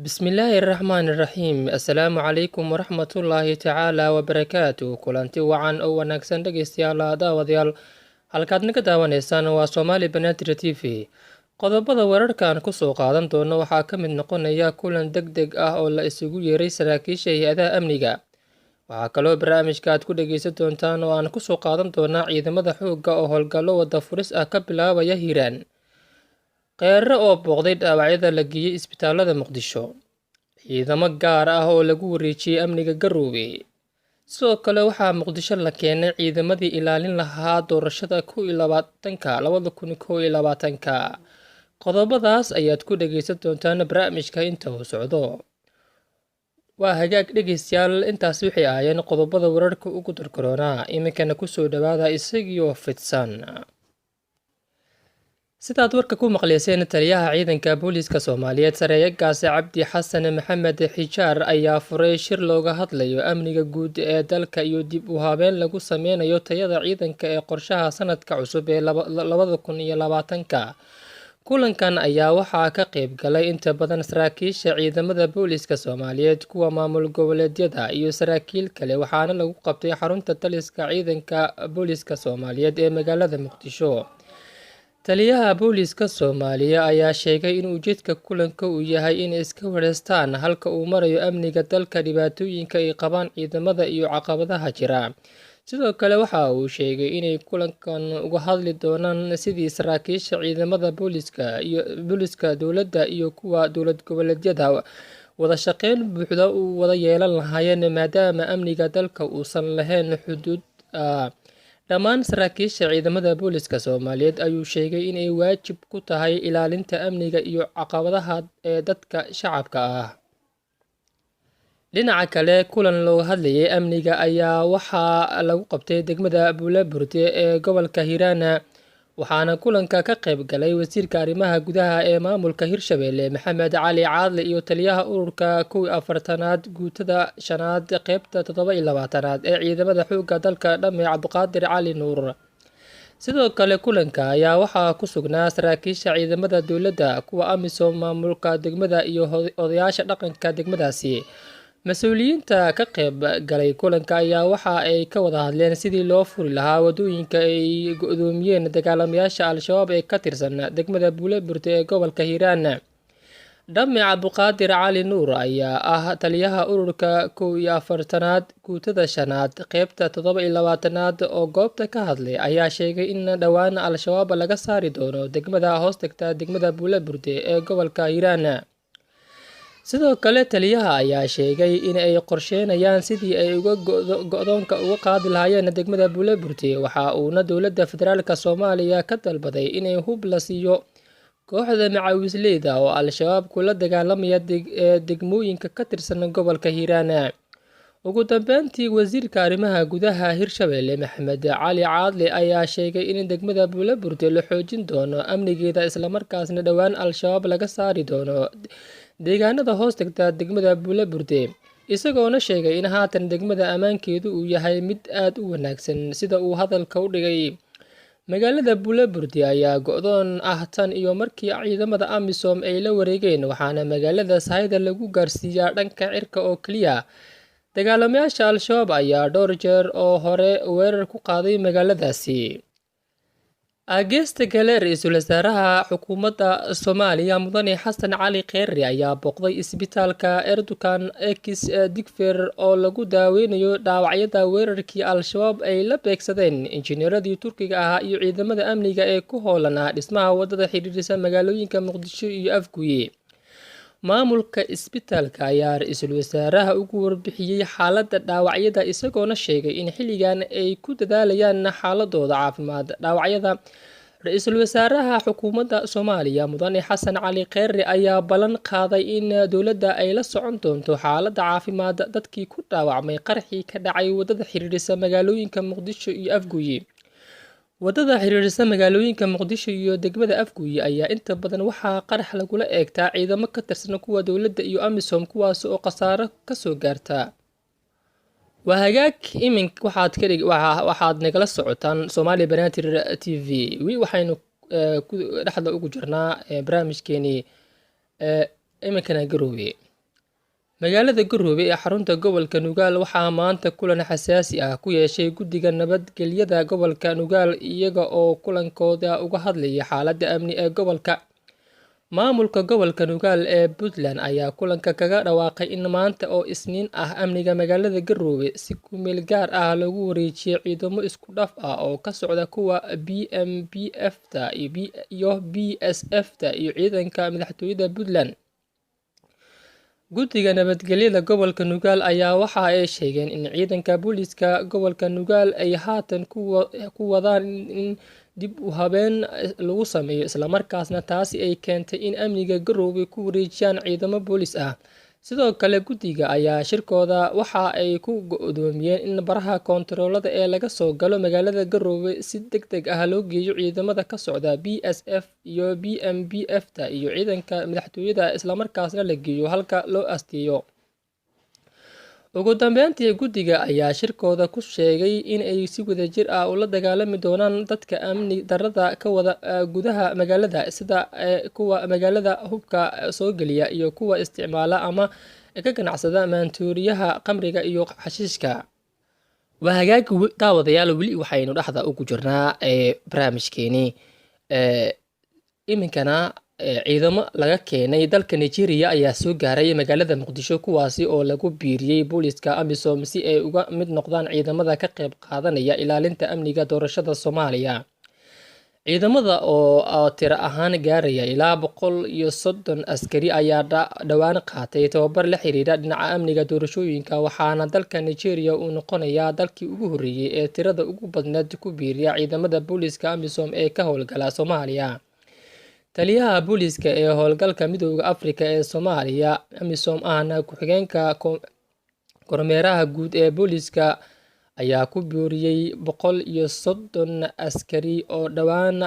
Bismillaahi raxmaani raxiim. Assalaamu calaykum waraxmatullaahi tacaala wabarakaatu. Kulanti wacan oo wanaagsan, dhegeystayaal, daawadayaal. Halkaad naga daawanaysaan waa Soomaali Banaadir TV. Qodobada wararkan kusoo qaadan doono waxaa ka mid noqonaya kulan deg deg ah oo la isugu yeeray saraakiisha hay-adaha amniga. Waxaa kaloo barnaamijka aad ku dhegeysan doontaan oo aan kusoo qaadan doonaa ciidamada xoogga oo howlgallo wada furis ah ka bilaabaya Hiiraan, Kheyre oo booqday dhaawacyada la geeyey isbitaalada Muqdisho, ciidamo gaar ah oo lagu wareejiyey amniga Garoowe. Sidoo kale waxaa Muqdisho la keenay ciidamadii ilaalin lahaa doorashada 21-ka 2021-ka. Qodobadaas ayaad ku dhegeysan doontaan barnaamijka inta uu socdo. Waa hagaag, dhegeystayaal, intaas waxay ahaayeen qodobada wararka ugu darkaroonaa. Iminkana kusoo dhawaada isagiioo fidsan. Sidaad warka ku maqleyseen, taliyaha ciidanka booliiska Soomaaliyeed, sareeye gaase Cabdi Xasan Maxamed Xijaar, ayaa furay shir looga hadlayo amniga guud ee dalka iyo dib u habeyn lagu sameynayo tayada ciidanka ee qorshaha sanadka cusub ee 2020-ka. Kulankan ayaa waxaa ka qayb galay inta badan saraakiisha ciidamada booliiska Soomaaliyeed, kuwa maamul goboleedyada iyo saraakiil kale, waxaana lagu qabtay xarunta taliska ciidanka booliiska Soomaaliyeed ee magaalada Muqdisho. Taliyaha booliiska Soomaaliya ayaa sheegay in ujeedka kulanka uu yahay inay iska wareystaan halka uu marayo amniga dalka, dhibaatooyinka ay qabaan ciidamada iyo caqabadaha jira. Sidoo kale waxa uu sheegay inay kulankan uga hadli doonaan sidii saraakiisha ciidamada booliiska iyo booliiska dowladda iyo kuwa dowlad goboleedyada wada shaqeyn buuxda u wada yeelan lahaayeen, maadaama amniga dalka uusan lahayn xuduud. Dhammaan saraakiisha ciidamada booliiska Soomaaliyeed ayuu sheegay inay waajib ku tahay ilaalinta amniga iyo caqabadaha ee dadka shacabka ah. Dhinaca kale, kulan looga hadlayay amniga ayaa waxaa lagu qabtay degmada Buulaburde ee gobolka Hiiraan, waxaana kulanka ka qayb galay wasiirka arrimaha gudaha ee maamulka Hirshabelle, Maxamed Cali Caadle, iyo taliyaha ururka 41aad, guutada shanaad, qeybta 27aad ee ciidamada xoogga dalka, Dhame Cabdiqaadir Cali Nuur. Sidoo kale kulanka ayaa waxaa ku sugnaa saraakiisha ciidamada dowladda, kuwa AMISOM, maamulka degmada iyo odayaasha dhaqanka degmadaasi. Mas-uuliyiinta ka qayb galay kulanka ayaa waxa ay ka wada hadleen sidii loo furi lahaa wadooyinka ay go-doomiyeen dagaalamayaasha Al-Shabaab ee ka tirsan degmada Buuleburte ee gobolka Hiiraan. Dhame Cabdiqaadir Cali Nuur ayaa ah taliyaha ururka 41aad, guutada shanaad, qeybta 27aad oo goobta ka hadlay ayaa sheegay in dhowaan Al-Shabaab laga saari doono degmada hoos tagta degmada Buuleburde ee gobolka Hiiraan. Sidoo kale taliyaha ayaa sheegay in ay qorsheynayaan sidii ay uga go-doonka uga qaadi lahaayeen degmada Buuleburte, waxa uuna dowladda federaalka Soomaaliya ka dalbaday inay hub la siiyo kooxda macawisleyda oo Al-Shabaab kula dagaalamaya degmooyinka ka tirsan gobolka Hiiraan. Ugu dambeyntii, wasiirka arrimaha gudaha Hirshabelle, Maxamed Cali Caadle, ayaa sheegay in degmada Buulaburde la xoojin doono amnigeeda, islamarkaasna dhowaan Al-Shabaab laga saari doono deegaanada hoos tagta degmada Buulaburde, isagoona sheegay in haatan degmada ammaankeedu uu yahay mid aada u wanaagsan, sida uu hadalka u dhigay. Magaalada Buulaburde ayaa go-doon ah tan iyo markii ciidamada AMISOM ay la wareegeen, waxaana magaalada sahayda lagu gaarsiiyaa dhanka cirka oo keliya. Dagaalamayaasha Al-Shabaab ayaa dhowr jeer oo hore weerar ku qaaday magaaladaasi. Geesta kale, ra-iisul wasaaraha xukuumadda Soomaaliya, Mudane Xasan Cali Kheyre, ayaa booqday isbitaalka Erdogan ex Digfer oo lagu daaweynayo dhaawacyada weerarkii Al-Shabaab ay la beegsadeen injineeradii Turkiga ahaa iyo ciidamada amniga ee ku hoolanaa dhismaha wadada xidhiidhisa magaalooyinka Muqdisho iyo Afguye. Maamulka isbitaalka ayaa ra-iisul wasaaraha ugu warbixiyey xaaladda dhaawacyada, isagoona sheegay in xilligan ay ku dadaalayaan xaaladooda caafimaad dhaawacyada. Ra-iisul wasaaraha xukuumadda Soomaaliya, Mudane Xasan Cali Kheyre, ayaa ballan qaaday in dowladda ay la socon doonto xaaladda caafimaad dadkii ku dhaawacmay qarxii ka dhacay wadada xiriirisa magaalooyinka Muqdisho iyo Afguye. Wadada xiriirisa magaalooyinka Muqdisho iyo degmada Afguye ayaa inta badan waxaa qarax lagula eegtaa ciidamo ka tirsan kuwa dowladda iyo AMISOM, kuwaas oo khasaaro kasoo gaarta. Waa hagaag, imink waxaad ka dhig waxaad nagala socotaan Soomaaliya Banaadir TV. Weli waxaynu ku dhexda ugu jirnaa barnaamijkeenii. Iminkana Garoowe. Magaalada Garowe ee xarunta gobolka Nugaal waxaa maanta kulan xasaasi ah ku yeeshay guddiga nabadgelyada gobolka Nugaal, iyaga oo kulankooda uga hadlaya xaaladda amni ee gobolka. Maamulka gobolka Nugaal ee Puntland ayaa kulanka kaga dhawaaqay in maanta oo Isniin ah amniga magaalada Garowe si ku meel gaar ah loogu wareejiyay ciidamo isku dhaf ah oo ka socda kuwa BMPF-ta iyo BSF-ta iyo ciidanka madaxtooyada Puntland. Guddiga nabadgelyada gobolka Nugaal ayaa waxa ay sheegeen in ciidanka booliiska gobolka Nugaal ay haatan ku wadaan in dib u habeen lagu sameeyo, islamarkaasna taasi ay keentay in amniga Garowe ku wareejiyaan ciidamo booliis ah. Sidoo kale guddiga ayaa shirkooda waxa ay ku go'doomiyeen in baraha koontaroolada ee laga soo galo magaalada Garowe si deg deg ah loo geeyo ciidamada ka socda BSF iyo BMPF-ta iyo ciidanka madaxtooyada, islamarkaasna la geeyo halka loo asteeyo. Ugu dambeyntii guddiga ayaa shirkooda ku sheegay in ay si wadajir ah ula dagaalami doonaan dadka amni darrada ka wada gudaha magaalada, sida kuwa magaalada hubka soo geliya iyo kuwa isticmaala ama ka ganacsada maantooriyaha khamriga iyo xashiishka. Waa hagaag daawadayaal, weli waxaynu dhexda ugu jirnaa barnaamijkeenii. Iminkana ciidamo laga keenay dalka Nigeria ayaa soo gaaray magaalada Muqdisho, kuwaasi oo lagu biiriyey booliska AMISOM si ay uga mid noqdaan ciidamada ka qayb qaadanaya ilaalinta amniga doorashada Soomaaliya. Ciidamada oo tiro ahaan gaaraya ilaa 130 askari ayaa dhowaan qaatay tababar la xiriira dhinaca amniga doorashooyinka, waxaana dalka Nigeria uu noqonayaa dalkii ugu horreeyay ee tirada ugu badneed ku biiriya ciidamada booliska AMISOM ee ka howlgala Soomaaliya. Taliyaha booliska ee howlgalka Midowda Afrika ee Soomaaliya AMISOM, ahna ku-xigeenka kormeeraha guud ee booliska, ayaa ku booriyey 130 askari oo dhowaan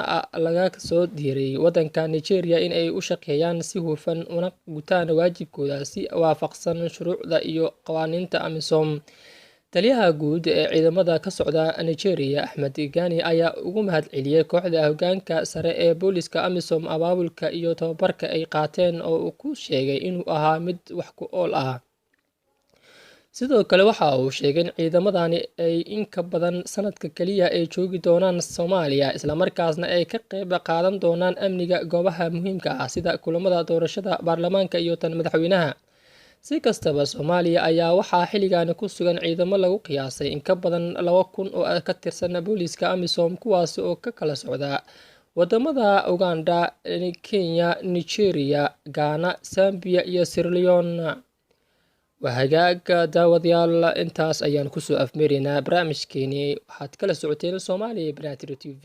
laga soo diiray waddanka Nigeria in ay u shaqeeyaan si hufan una gutaan waajibkooda si waafaqsan shuruucda iyo qawaaniinta AMISOM. Taliyaha guud ee ciidamada ka socda Nigeria, Axmed Gani, ayaa ugu mahadceliyey kooxda hoggaanka sare ee booliska AMISOM abaabulka iyo tababarka ay qaateen oo uu ku sheegay inuu ahaa mid wax ku ool ah. Sidoo kale waxa uu sheegay in ciidamadani ay in ka badan sanadka kaliya ay joogi doonaan Soomaaliya, islamarkaasna ay ka qayb qaadan doonaan amniga goobaha muhiimka ah sida kulamada doorashada baarlamaanka iyo tan madaxweynaha. Si kastaba, Soomaaliya ayaa waxaa xilligan ku sugan ciidamo lagu qiyaasay in ka badan 2000 oo ka tirsan booliska AMISOM, kuwaasi oo ka kala socda wadamada Uganda, Kenya, Nigeria, Ghana, Zambia iyo Sierra Leone. Waa hagaag daawadayaal, intaas ayaan kusoo afmeeraynaa barnaamijkeenii. Waxaad kala socoteen Soomaaliya Banaadir TV.